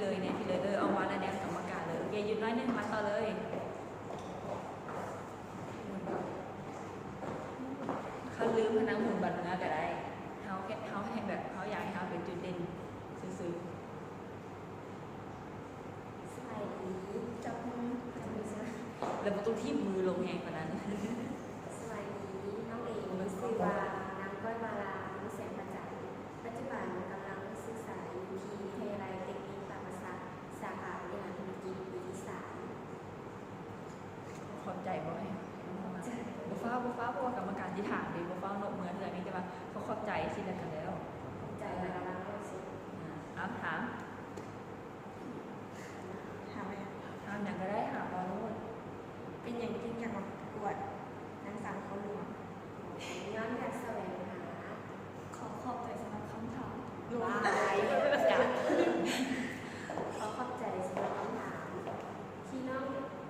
ເລີຍ ແນມທີ່ເລີຍ ເອີ ອອກມາແລ້ວແນມກຳມະການເລີຍ. ໂອເຄ ຢຸດໜ້ອຍໜຶ່ງ ມາຕໍ່ເລີຍ. ຄັນລືມໃຫ້ນາງໝູນບັດເມືອກະໄດ້. ເຮົາ ເຮົາແຮ່ງແບບ ເຮົາຢາກໃຫ້ເຮົາເປັນຈຸດເດັ່ນຊື່ໆ. ສະບາຍດີ ຈັບມື ຈັບມືຊະ ແລ້ວບໍ່ຕ້ອງຖີບມືລົງແຮງປານນັ້ນ. ສະບາຍດີ ນ້ອງເອງ ຊື່ວ່າ ນາງ ກ້ອຍມາລາ ວົງແສງພະຈັນ. ປັດຈຸບັນກຳລັງສຶກສາຢູ່ທີ່ວິທະຍາໄລເຕັກນິກປາກກະຊັກ ສາຂາບໍລິຫານທຸລະກິດ ປີທີສາມ. ຂອບໃຈບໍ່ ໃຫ້ ໃຫ້ນ້ອງເຂົ້າມາ? ຂອບໃຈ. ບໍ່ຟ້າວ ບໍ່ຟ້າວ ເພາະວ່າກຳມະການຊິຖາມເດ້. ບໍ່ຟ້າວເນາະ ເມື່ອເທື່ອນີ້ ແຕ່ວ່າເຂົາຂອບໃຈຊິແລ້ວກັນແລ້ວ. ຂອບໃຈ ແລ້ວກຳລັງເວົ້າຊິ. ອ່າ ຖາມ ຖາມ ຖາມຫຍັງກະໄດ້ ຖາມເວົ້າໂລດ. ເປັນຫຍັງຈຶ່ງຢາກມາປະກວດນາງສາວນະຄອນຫຼວງ? ຍ້ອນຢາກສະແຫວງຫາ. ຂໍຂອບໃຈສຳລັບຄຳຖາມ. ຫຼວງຫຼາຍ. ຂໍຂອບໃຈສຳລັບຄຳຖາມ ທີ່ນ້ອງ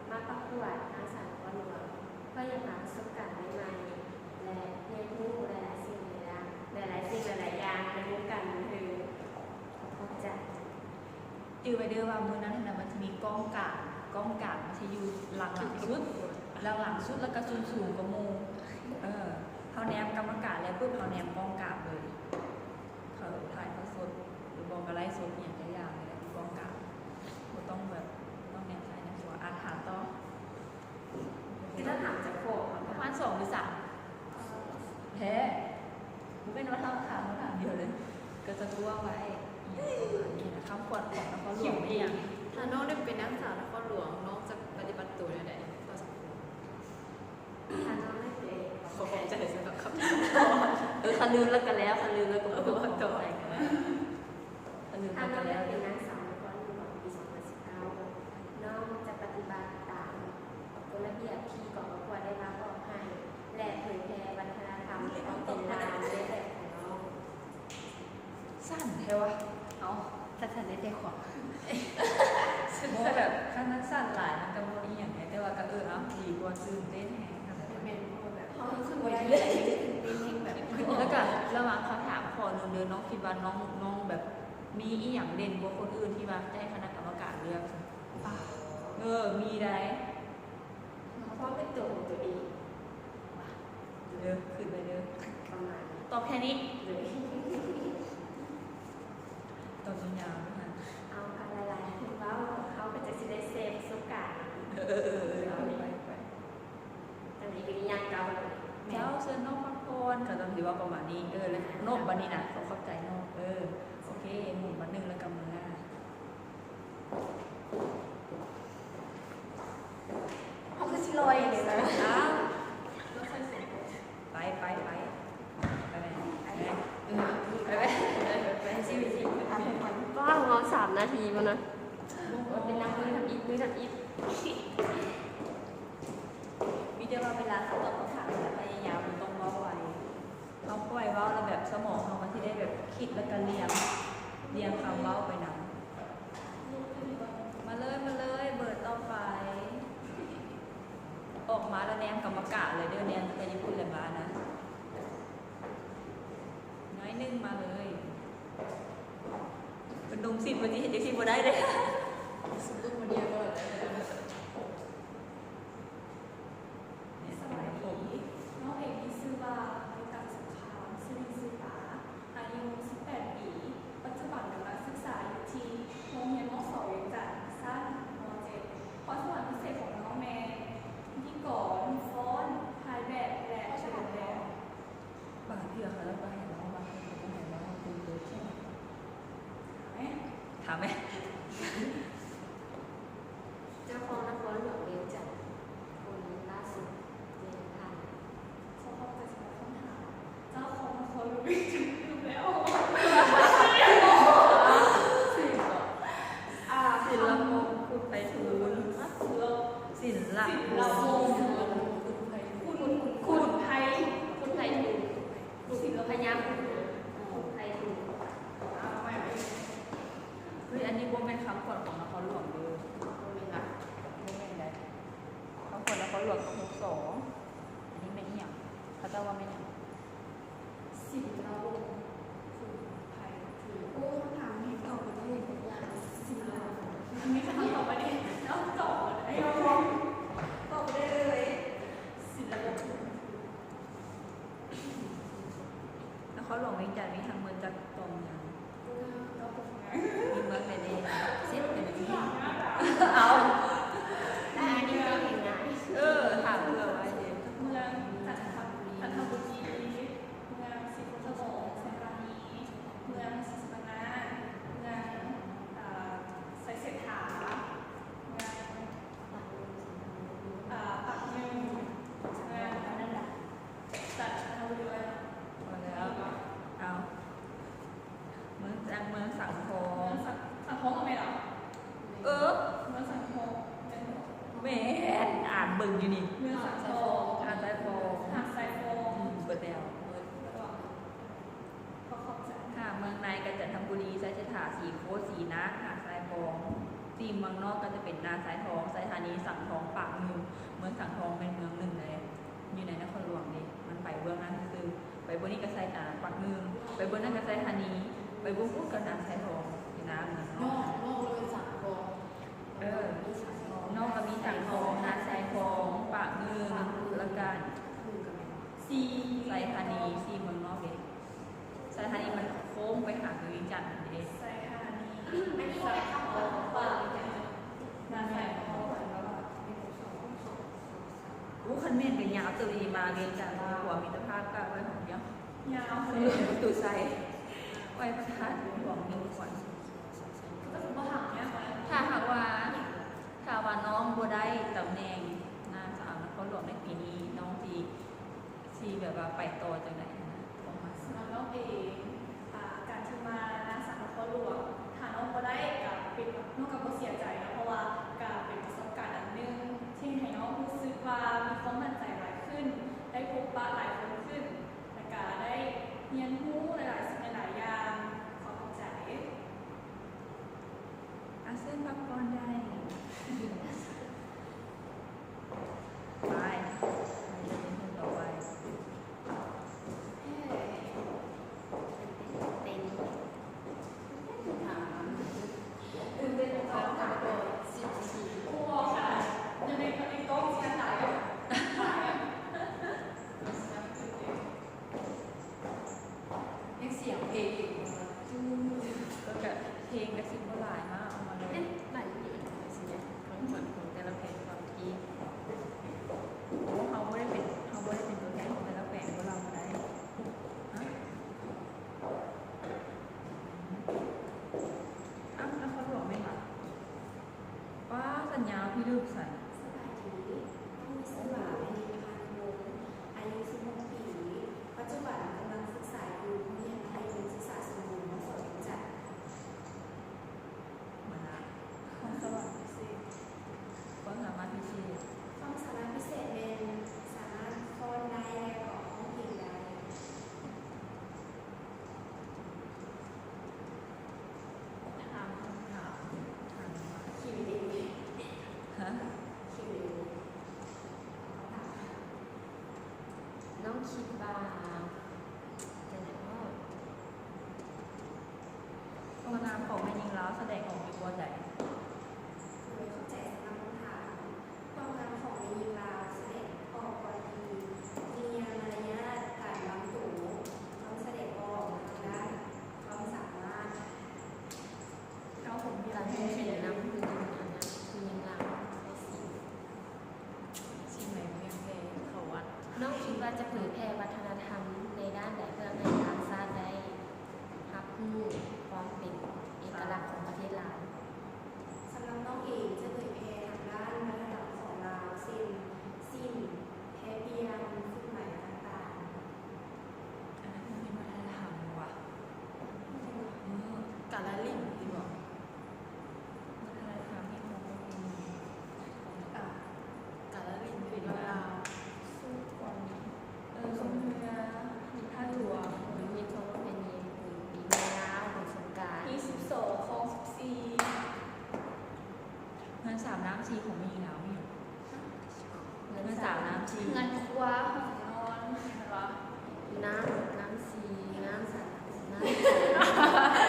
ມາປະກວດນາງສາວນະຄອນຫຼວງ ເພື່ອຢາກຫາປະສົບການໃໝ່ໆ ແລະ ຮຽນຮູ້ຫຼາຍໆສິ່ງຫຼາຍຢ່າງ ຫຼາຍໆສິ່ງຫຼາຍໆຢ່າງໃນວົງການບັນເທີງ. ຂອບໃຈ. ຈື່ໄວ້ເດີວ່າມື້ນັ້ນຫັ້ນນະ ມັນຈະມີກ້ອງກາງ, ກ້ອງກາງມັນຈະຢູ່ຫຼັງໆສຸດ, ຫຼັງໆສຸດ ແລ້ວກະສູງໆກວ່າໝູ່. ເອີ ເຮົາແນມກຳມະການແລ້ວປຶບ ເຮົາແນມກ້ອງກາງເລີຍ. ເຂົາຖ່າຍທອດສົດ ຫຼືບໍ່ກະໄລຟ໌ສົດອີ່ຫຍັງຈັກຢ່າງນີ້ແຫຼະ ຢູ່ກ້ອງກາງ. ບໍ່ຕ້ອງແບບ ບໍ່ຕ້ອງແນມຊ້າຍແນມຂວາ. ອ່ະ ຖາມຕໍ່. ຄືຖ້າຖາມຈະຂໍປະມານສອງຫຼືສາມ. ແທ້ ບໍ່ແມ່ນວ່າຖາມ ຖາມ ຖາມດຽວເລີຍ ກະຈະກວ້າງໄວ້. ຄຳຂວັນຂອງນະຄອນຫຼວງແມ່ນຫຍັງ? ຖ້ານ້ອງໄດ້ເປັນນາງສາວນະຄອນຫຼວງ ນ້ອງຈະປະຕິບັດໂຕແນວໃດຕໍ່ສັງຄົມ? ຖ້ານ້ອງໄດ້ເປັນ ຂໍຂອບໃຈສຳລັບຄຳຖາມ. ເອີ ຄັນລືມແລ້ວກະແລ້ວ ຄັນລືມແລ້ວກະບໍ່ຕ້ອງຂອບໃຈ. ຄັນລືມແລ້ວກະແລ້ວ. ຖ້ານ້ອງໄດ້ເປັນນາງສາວນະຄອນຫຼວງປີສອງພັນສິບເກົ້າ ນ້ອງຈະປະຕິບັດຕາມ ກົດລະບຽບທີ່ກອງປະກວດໄດ້ວາງອອກໃຫ້ ແລະ ເຜີຍແຜ່ວັດທະນະທຳຄວາມເປັນລາວໃນແບບຂອງນ້ອງ. ສັ້ນແທ້ວະ. ເອົ້າ ສັ້ນໆ ໄດ້ໃຈຄວາມ. ບໍ່ ແບບ ຄັນມັນສັ້ນຫຼາຍມັນກະບໍ່ອີ່ຫຍັງໃດ ແຕ່ວ່າກະ ເອີ ເອົາ ດີກວ່າຕື່ນເຕັ້ນແຮງ. ແມ່ນ ເພາະວ່າແບບ ເຮົາຮູ້ສຶກວ່າໄດ້ຕື່ນເຕັ້ນແຮງແບບ. ແລ້ວກະລະຫວ່າງຄຳຖາມຂໍ້ໜຶ່ງເດີ ນ້ອງຄິດວ່ານ້ອງ ນ້ອງແບບ ມີອີ່ຫຍັງເດັ່ນກວ່າຄົນອື່ນທີ່ວ່າຈະໃຫ້ຄະນະກຳມະການເລືອກ? ເອີ ມີໃດ. ເພາະເປັນໂຕຂອງໂຕເອງ. ເດີ ຄຶດໄວ້ເດີ. ປະມານນີ້. ຕອບແຄ່ນີ້. ໂດຍ. ຕອບຍາວໆ ນະ. ເອົາ ກະຫຼາຍໆຄົນເວົ້າ ເຮົາກະຈະຊິໄດ້ແຊປະສົບການ. ເອີ ເອີ ເອີ ເອີ ເອົາ ໄປ ໄປ. ອັນນີ້ກະມີຢ່າງເກົ່າ. ເຈົ້າ ເຊີນນ້ອງພັກຜ່ອນ. ກະຕ້ອງຊິເວົ້າປະມານນີ້. ເອີ ແລ້ວ ໂນບ ບາດນີ້ນະ ຂໍຂອບໃຈນ້ອງ. ເອີ ໂອເຄ ໝູນບາດໜຶ່ງແລ້ວກະເມືອ. ເຮົາຄືຊິລອຍເລີຍນະ. ໄປ ໄປ ໄປ ໄປແມ່ ໄປແມ່ ເອີ ໄປແມ່ ໄປ ໄປ ຊິ ຊິ ຊິ. ວ້າວ ເຮົາສາມນາທີບໍ່ນະ? ເປັນນັບ ມື້ທຳອິດ ມື້ທຳອິດ. ມີແຕ່ວ່າເວລາເຮົາຕອບຄຳຖາມ ແບບ ພະຍາຍາມຕ້ອງເວົ້າໄວ. ເຮົາປ່ອຍເວົ້າແລ້ວແບບສະໝອງເຮົາມັນຊິໄດ້ແບບຄິດ ແລ້ວກະລຽງ ລຽງຄຳເວົ້າໄປນຳ. ມາເລີຍ ມາເລີຍ ເບີດຕໍ່ໄປ. ອອກມາແລ້ວແນມກຳມະການເລີຍເດີ ແນມແຕ່ຍີ່ປຸ່ນແລ້ວບາດນະ. ນ້ອຍໜຶ່ງ ມາເລີຍ. ເປັນດົງສິດ ມັນຊິເຮັດຈັ່ງຊີ້ບໍ່ໄດ້ເດ້. ສະບາຍດີ ນ້ອງເອງມີຊື່ວ່າ ມະລິຕາ ສົງຄາມ ຊື່ຫຼິ້ນຊື່ປາ ອາຍຸສິບແປດປີ ປັດຈຸບັນກຳລັງສຶກສາຢູ່ທີ່ໂຮງຮຽນ ມສ ວຽງຈັນ ຊັ້ນ ມ.ເຈັດ. ຄວາມສາມາດພິເສດຂອງນ້ອງແມ່ນພິທີກອນ, ຟ້ອນ, ຖ່າຍແບບ ແລະ ອອກແບບ. ບາງເທື່ອເຂົາເຈົ້າກະໃຫ້ເວົ້າ ບາງເທື່ອເຂົາກະໃຫ້ເວົ້າ. ຖາມແມ ຖາມແມ. ເຈົ້າຄອງນະຄອນຫຼວງວຽງຈັນ ຄົນລ່າສຸດແມ່ນທ່ານ. ຂໍຂອບໃຈສຳລັບຄຳຖາມ. ເຈົ້າຄອງນະຄອນຫຼວງວຽງຈັນ ລືມແລ້ວ. ສິນ ອ່າ ສິນລະວົງ ຄຸນໄພທູນ. ສິນລະ ສິນລະວົງ ຄຸນໄພທູນ. ຄຸນ ຄຸນໄພ ຄຸນໄພທູນ. ສິນລະ ພະຍາຄູນ ຄຸນໄພທູນ. ເຮີ້ຍ ອັນນີ້ ນຄອນຫຼວງວຽງຈັນມີທັງໝົດຈັກຕົວເມືອງ? ເກົ້າຕົວເມືອງ. ມີເມືອງໃດແດ່? ສິບເປັນ ເອົາ ແຕ່ອັນນີ້ກໍເຫັນງ່າຍ. ເອີ ຖາມເພື່ອໄວ້ເດ້. ເມືອງຈັນທະ ຈັນທະບູລີ, ເມືອງສີໂຄດຕະບອງ ໄຊທານີ, ເມືອງສີສັດຕະນາກ, ເມືອງ ເອີ ໄຊເສດຖາ, ເມືອງ ເອີ ປາກງື່ມ, ເມືອງ ຈັນທະບູລີ. ພໍແລ້ວ ເອົາ ເມືອງ ເມືອງສັງທອງ. ເມືອງສັງ ສັງທອງແມ່ນເຫາະ? ເອີ ເມືອງສັງທອງແມ່ນບໍ່? ແມ່ນ ອ່ານເບິ່ງຢູ່ນີ້. ເມືອງສັງທອງ ຫາດຊາຍຟອງ ຫາດຊາຍຟອງ. ອືມ ເບິດແລ້ວ ເບິດ. ຂອບໃຈ. ຫາດເມືອງໃນກໍຈັນທະບູລີ, ໄຊເສດຖາ, ສີໂຄດ, ສີນາກ, ຫາດຊາຍຟອງ. ສີ່ເມືອງນອກກໍຈະເປັນນາຊາຍທອງ, ໄຊທານີ, ສັງທອງ, ປາກງື່ມ. ເມືອງສັງທອງແມ່ນເມືອງໜຶ່ງໃນ ຢູ່ໃນນະຄອນຫຼວງເດ້, ມັນໄປເບື້ອງນັ້ນຊື່ໆ. ໄປເບື້ອງນີ້ກໍໄຊ ອ່າ ປາກງື່ມ, ໄປເບື້ອງນັ້ນກໍໄຊທານີ, ໄປເບື້ອງພຸ້ນກໍນາຊາຍທອງ. ຢູ່ນາເມືອງນອກ ນອກ ນອກກໍມີສັງທອງ. ເອີ ນອກກໍມີສັງທອງ, ນາຊາຍທອງ, ປາກງື່ມ ແລ້ວກໍ ສີ່ ໄຊທານີ. ສີ່ເມືອງນອກເດ້. ໄຊທານີມັນໂຄ້ງໄປຫາວຽງຈັນເດ້. ໄຊທານີ ອັນນີ້ແມ່ນທາງອອກ ນາຊາຍທອງ. ໂອ້ ຄັນແມ່ນກໍຍາວເຕີບເດ ມາວຽງຈັນ ຂົວມິດຕະພາບກະໄວ້ຂອງດຽວ ຍາວເລີຍ. ປະຕູໄຊ ໄວ້ພະທາດຫຼວງໜຶ່ງຂວັນ. ຖ້າຫາກວ່າ ຖ້າວ່ານ້ອງບໍ່ໄດ້ຕຳແໜ່ງນາງສາວນະຄອນຫຼວງໃນປີນີ້ ນ້ອງຊິ ຊິແບບວ່າໄປຕໍ່ຈັ່ງໃດຫັ້ນນະ? ສຳລັບນ້ອງເອງ ອ່າ ການທີ່ມານາງສາວນະຄອນຫຼວງ ຖ້ານ້ອງບໍ່ໄດ້ກໍເປັນ ນ້ອງກໍບໍ່ເສຍໃຈເນາະ ເພາະວ່າກໍເປັນປະສົບການອັນໜຶ່ງທີ່ເຮັດໃຫ້ນ້ອງຮູ້ສຶກວ່າມີຄວາມໝັ້ນໃຈຫຼາຍຂຶ້ນ, ໄດ້ພົບປະຫຼາຍຄົນຂຶ້ນ ແລ້ວກໍໄດ້ຮຽນຮູ້ຫຼາຍໆສິ່ງຫຼາຍໆຢ່າງ. ຂໍຂອບໃຈ. ອາ ເຊີນພັກຜ່ອນໄດ້. ໄປ ເຮົາຈະໄປເລື່ອງຕໍ່ໄປ. ເອີ ເຕັ້ນ ເຕັ້ນ ເຕັ້ນ ຕື່ນເຕັ້ນຂອງເຮົາ ສິບນາທີ. ບໍ່ ບໍ່ ບໍ່ ຢູ່ໃນ ໃນກ້ອງຊິອັນຕະລາຍ. ຍັງສຽງເພງຢູ່. ເອີ ກະເພງກະຊິບໍ່ຫຼາຍມາກ ເອົາມາເລີຍ. ເອີ ຫຼາຍຢູ່ ຊິໄດ້ຟັງເບິ່ງຂອງແຕ່ລະເພງກ່ອນກີ້. ໂອ້ ເຮົາບໍ່ໄດ້ເປັນ ເຮົາບໍ່ໄດ້ເປັນຕົວແທນຂອງແຕ່ລະແຂວງ ບໍ່ລຳກໍໄດ້. ຮະ? ອ້າວ ນະຄອນຫຼວງແມ່ນຫວາ? ປ້າ ສັນຍາວພິລຶກສັນ. ສະບາຍດີ, ນ້ອງມີຊື່ວ່າ ໄພລິນ ພານຸວົງ ອາຍຸສິບຫົກປີ, ປັດຈຸບັນກຳລັງສຶກສາຢູ່ໂຮງຮຽນມັດທະຍົມສຶກສາສົມບູນ ມສ ວຽງຈັນ. ມານະ ຄວາມສາມາດພິເສດ. ຄວາມສາມາດພິເສດ. ຄວາມສາມາດພິເສດແມ່ນສາມາດຟ້ອນໄດ້ ແລະ ກໍຮ້ອງເພງໄດ້. ຖາມຄຳຖາມ. ຖາມວ່າ ຄິວເອັນເອ. ຮະ? ຄິວເອັນເອ. ນ້ອງຄິດວ່າຈັ່ງໃດເນາະ? ຄວາມງາມຂອງແມ່ຍິງລາວສະແດງອອກຢູ່ບ່ອນໃດ? ໂດຍ ຂອບໃຈສຳລັບຄຳຖາມ. ຄວາມງາມຂອງແມ່ຍິງລາວສະແດງອອກກ່ອນທີ່ມີມາລະຍາດການວາງໂຕ, ຕ້ອງສະແດງອອກທາງດ້ານຄວາມສາມາດ. ເກົ້າຫົກ ການຮູ້ເຫັນນຳຜູ້ຍິງລາວໃສ່ສີ ຊິໄໝພຽງແຕ່ເຂົ້າວັດ. ນ້ອງຄິດວ່າຈະເຜີຍແຜ່ວັດທະນະທຳໃນດ້ານໃດເພື່ອໃຫ້ຕ່າງຊາດໄດ້ຮັບຮູ້ຄວາມເປັນເອກະລັກຂອງປະເທດລາວ? ສຳລັບນ້ອງເອງຈະເຜີຍແຜ່ທາງດ້ານວັດທະນະທຳຂອງລາວ ເຊັ່ນ ສິ້ນ, ແພພຽງ, ຜ້າໄໝຕ່າງໆ. ອັນນັ້ນຄືເປັນວັດທະນະທຳຫວາ? ກາລະລິນຕິບໍ? ວັດທະນະທຳ ຮີດຄອງປະເພນີຂອງ ກາລະລິນເປັນລາວ. ຊຸມຄົນ ເອີ ຊົມເຮືອ ນິທານຫຼວງ ຮີດຄອງປະເພນີ ບຸນປີໃໝ່ລາວ ບຸນສົງການ. ຮີດສິບສອງ ຄອງສິບສີ່. ເຮືອນສາມນ້ຳສີ່ຂອງແມ່ຍິງລາວມີຫຍັງ? ເຮືອນສາມນ້ຳສີ່ ເຮືອນຄົວ ຫ້ອງນອນ ແມ່ນບໍ່? ນ້ຳ ນ້ຳສີ່ ນ້ຳສາມ ນ້ຳ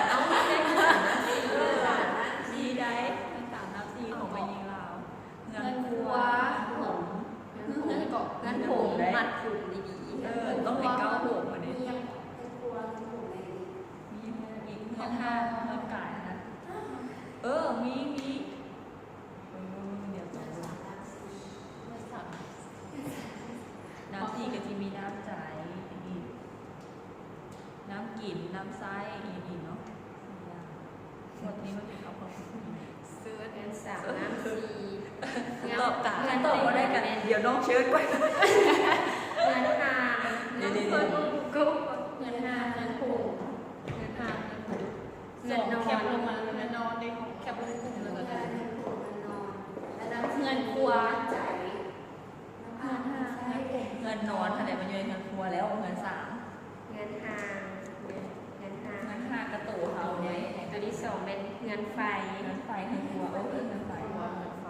ເອົາ ເຮືອນສາມນ້ຳສີ່ ເອີ ດີໃດ໋ ເຮືອນສາມນ້ຳສີ່ຂອງແມ່ຍິງລາວ. ເຮືອນຄົວ ໂຮງ ເຮືອນຜົມ ເຮືອນ ເຮືອນກໍ ເຮືອນຜົມ ມັດຜົມດີໆ. ເອີ ຕ້ອງເປັນເກົ້າຫົກ ອັນນີ້ ເຮືອນຄົວ ເຮືອນ ທາດຮ່າງກາຍນະ. ເອີ ມີ ມີ ເອີ ດຽວຈະເບິ່ງ ນ້ຳສີ່ກໍຊິມີນ້ຳໃຈອີກ ນ້ຳກິນ ນ້ຳໃຊ້ອີກເນາະ ສີ່ຢ່າງ. ໝົດນີ້ມັນເປັນຄຳຂອງ ເຊີດ ເງິນສາມ ນ້ຳສີ່ ຕອບຕາມ ຕອບບໍ່ໄດ້ກໍດຽວນ້ອງເຊີດກ່ອນ ເງິນຫ້າ ເງິນ ເງິນຫ້າ ເງິນຫົກ ເງິນຫ້າ ເງິນຫົກ ເງິນນອນ ແຄບລົງມາ ເງິນນອນເດ້ ແຄບລົງກຸ່ມແລ້ວກໍ ເງິນນອນ ເງິນຄົວ ເງິນນອນ ຫັ້ນແຫຼະ ມັນຢູ່ໃນເຮືອນຄົວແລ້ວ ເຮືອນສາມ ເຮືອນຫ້າ ເຮືອນຫ້າ ເຮືອນຫ້າກະໂຕເຮົາເດ້. ໂຕທີສອງແມ່ນເຮືອນໄຟ ເຮືອນໄຟ ເຮືອນຄົວ ເອີ ເຮືອນໄຟ ເຮືອນໄຟ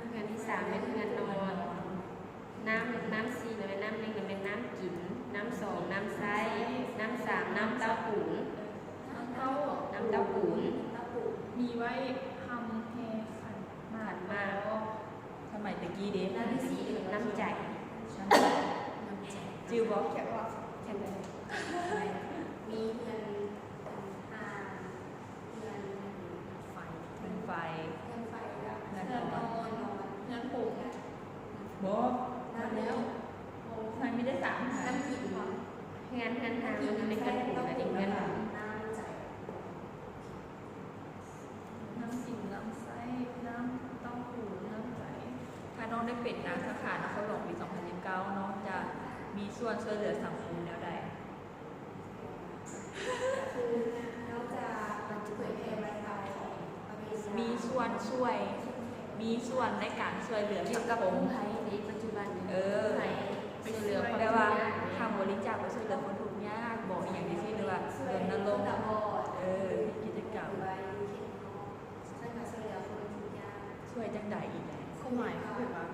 ເຮືອນທີສາມແມ່ນເຮືອນນອນ ນ້ຳ ນ້ຳສີ່ແມ່ນນ້ຳໜຶ່ງ ແມ່ນນ້ຳກິນ ນ້ຳສອງ ນ້ຳໃຊ້ ນ້ຳສາມ ນ້ຳເຕົ້າປູນ ນ້ຳເຕົ້າ ນ້ຳເຕົ້າປູນ ມີໄວ້ຮ່ຳແຮ່ຂັນໝາກ ຂັນໝາກ ສະໄໝແຕ່ກີ້ເດ້ ນ້ຳສີ່ ນ້ຳໃຈ ນ້ຳໃຈ ຈື່ບໍ່? ມີເຮືອນ ເຮືອນ ເຮືອນໄຟ ເຮືອນໄຟ ເຮືອນນອນ ເຮືອນຜົງ ບໍ່ ນັ້ນແລ້ວ ມັນມີໄດ້ສາມ ນ້ຳກິນ ເຮືອນ ເຮືອນ ເຮືອນ ເຮືອນ ເຮືອນ ນ້ຳໃຈ ນ້ຳກິນ ນ້ຳໃຊ້ ນ້ຳເຕົ້າຫູ ນ້ຳໃຈ. ຖ້ານ້ອງໄດ້ເປັນນາງສາຂານະຄອນຫຼວງປີສອງພັນສິບເກົ້າ ນ້ອງຈະມີສ່ວນຊ່ວຍເຫຼືອສັງຄົມແນວໃດ? ຄືນ້ອງຈະເຜີຍແຜ່ວັດທະນະທຳຂອງປະເພນີ ມີສ່ວນຊ່ວຍ ມີສ່ວນໃນການຊ່ວຍເຫຼືອສັງຄົມ ເອີ ຊ່ວຍເຫຼືອ ແບບວ່າຖ້າບໍລິຈາກໄປຊ່ວຍເຫຼືອຄົນທຸກຍາກບໍ ອີ່ຫຍັງຈັ່ງຊີ້ ຫຼືວ່າລົນນະລົງ ເອີ ເຮັດກິດຈະກຳ ຊ່ວຍຈັ່ງໃດອີກ? ຄວາມໝາຍຄືແບບວ່າ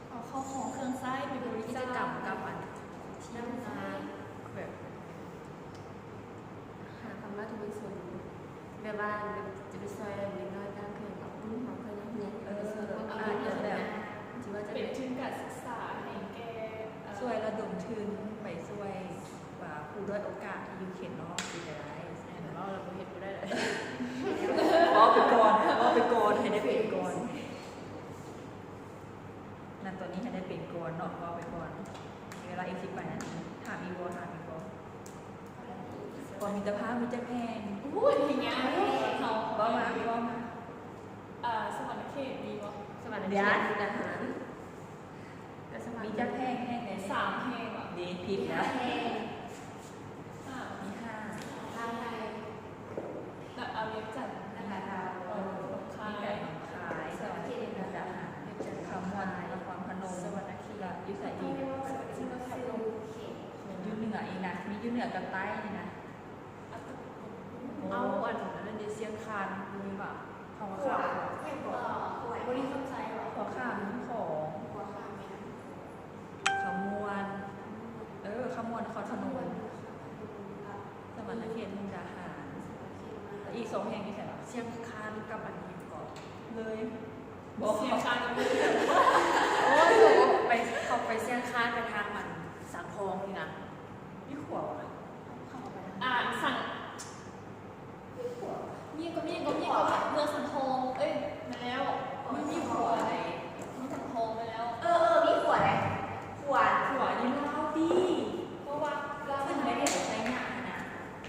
ເອົາເຂົ້າຂອງເຄື່ອງໃຊ້ໄປບໍລິຈາກ ກິດຈະກຳກັບອັນທີ່ ແບບ ຫາຄຳວ່າທຸກຄົນ ແບບວ່າ ແບບຈະໄປຊ່ວຍເດັກນ້ອຍຕ່າງແຂວງ ເອົາປຸ້ນມາເພື່ອນັກຮຽນ ເອີ ອາດຈະແບບ ຊິວ່າຈະເປັນທຶນການສຶກສາໃຫ້ແກ່ ເອີ ຊ່ວຍລະດົມທຶນໄປຊ່ວຍ ວ່າຜູ້ດ້ອຍໂອກາດທີ່ຢູ່ເຂດນອກຊິໄດ້ ແມ່ນ ເວົ້າແລ້ວບໍ່ເຮັດບໍ່ໄດ້ ເວົ້າໄປກ່ອນ ເວົ້າໄປກ່ອນ ໃຫ້ໄດ້ເປັນກ່ອນ ນະ ຕອນນີ້ໃຫ້ໄດ້ເປັນກ່ອນເນາະ ເວົ້າໄປກ່ອນ ມີເວລາອີກສິບປາຍນາທີ ຖາມອີກບໍ່? ຖາມອີກບໍ່? ຄວາມມິດຕະພາບມີຈັກແຫ່ງ? ໂອ້ຍ ເວົ້າມາ ເວົ້າມາ ອ່າ ສະຫວັນນະເຂດມີບໍ່? ສະຫວັນນະເຂດ ດຽວ ມີແຕ່ທະຫານ ມີຈັກແຫ່ງ? ແຫ່ງໃດ? ສາມແຫ່ງຫວາ? ເດ ຜິດແລ້ວ ມີຫ້າ ລາວໄທ ລະ ອາ ວຽງຈັນ ລະກະລາວ ເອີ ໜອງຄາຍ ມີແຕ່ໜອງຄາຍ ສະຫວັນນະເຂດ ມຸກດາຫານ ຄຳມ່ວນ ນະຄອນພະນົມ ສະຫວັນນະເຂດ ຢູ່ໃສອີກ? ຢູ່ເໜືອອີກນະ ມີຢູ່ເໜືອກັບໃຕ້ນີ້ນະ. ເອົາ ອັນ ອັນນັ້ນເດ ຊຽງຄານ ມີຫວາ? ເຂົາວ່າຂ້າມ ອີຫຍັງເກາະ ບໍລິຄຳໄຊຫວາ? ຂົວຂ້າມ ຂອງ ຂົວຂ້າມແມ່ນ ຄຳມ່ວນ ເອີ ຄຳມ່ວນ ນະຄອນພະນົມ ສະຫວັນນະເຂດ ມຸກດາຫານ ແລ້ວອີກສອງແຫ່ງຢູ່ໃສຫວາ? ຊຽງຄານກັບອັນ ອີຫຍັງເກາະ ເລີຍ ບໍ່ ຊຽງຄານກັບເລີຍ ໂອ້ຍ ໄປ ເຂົາໄປຊຽງຄານໄປທາງອັນ ສັງທອງນີ້ນະ ຢູ່ຂວາຫວາ? ເຂົ້າໄປທາງ ອ່າ ສັງ ມີກໍ ມີກໍ ມີກໍ ເມືອງສັງທອງ ເອີຍ ແມ່ນແລ້ວ ມັນມີຂົວໃດ ເມືອງສັງທອງແມ່ນແລ້ວ ເອີ ເອີ ມີຂົວໃດ ຂົວ ຂົວຢູ່ລາວຕິ ເພາະວ່າລາວ ຂຶ້ນໄປແຖວໄຊຍະຫັ້ນນະ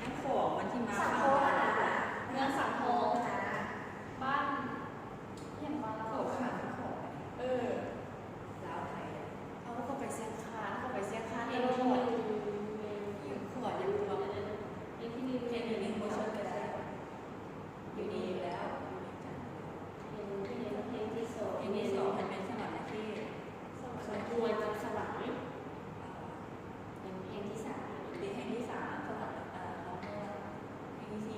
ນະຄອນມັນຊິມາ ສັງທອງຫັ້ນນະ ເມືອງສັງທອງຫັ້ນນະ ບ້ານ ອີຫຍັງວະ ເຂົາຂ້າມເຂົາ ເອີ ລາວໄທ ເຂົາກໍໄປຊຽງຄານ ເຂົາໄປຊຽງຄານ ເອີ ແມ່ນ ຢູ່ຂວາຢູ່ລວມ ແຫ່ງທີໜຶ່ງ ແຫ່ງທີໜຶ່ງບໍ່ເຊີນກໍໄດ້ ຢູ່ນີ້ຢູ່ແລ້ວ ຢູ່ວຽງຈັນ ແຫ່ງທີໜຶ່ງ ແຫ່ງທີສອງ ແຫ່ງທີສອງ ຫັ້ນແມ່ນສະຫວັນນະເຂດ ສະຫວັນນະເຂດ ຄຳມ່ວນກັບສະຫວັນ ແຫ່ງ ແຫ່ງທີສາມ ເດ ແຫ່ງທີສາມ ສະຫວັນ ເອີ ຄຳມ່ວນ ແຫ່ງທີ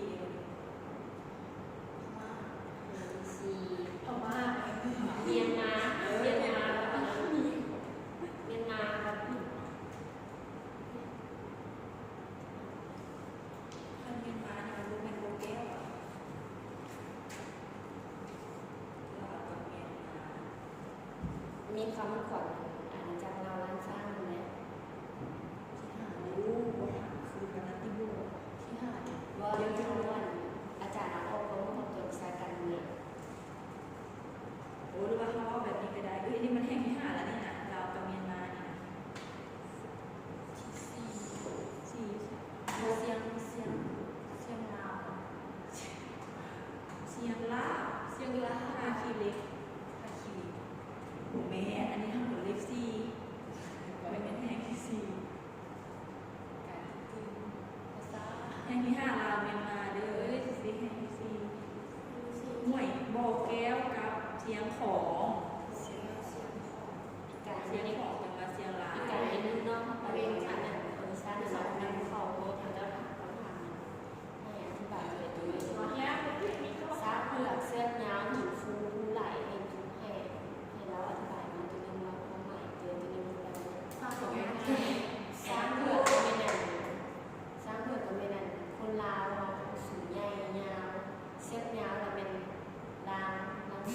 ສີ່ ພະມ້າ ສີ່ ພະມ້າ ມຽນມາ ມຽນມາ ມຽນມາ ຄັນມຽນມານີ້ມັນບໍ່ແມ່ນບໍ່ແກ້ວຫວາ? ລາວກັບມຽນມາ ມີຄຳຂວັນ ອັນ ຈາກລາວລ້ານຊ້າງແມ່ນແຫຼະ ທີ່ຫາ ໂອ້ ບໍ່ຖາມຄືກັນນະຕິໂບ ທີ່ຫາ ສຽງ ສຽງ ສຽງລາວ ສຽງລາວ ສຽງລາວ ທ່າຂີ້ເຫຼັກ ທ່າຂີ້ເຫຼັກ ບໍ່ແມ່ນ ອັນນີ້ເຮົາເປັນເລກສີ່ ບໍ່ແມ່ນແຫ່ງທີສີ່ ການຕື່ນ ພາສາ ແຫ່ງທີຫ້າ ລາວແມ່ນມາເດີ ເອີຍ ຊິແຫ່ງທີສີ່ ຫ້ວຍ ບໍ່ແກ້ວກັບຊຽງຂອງ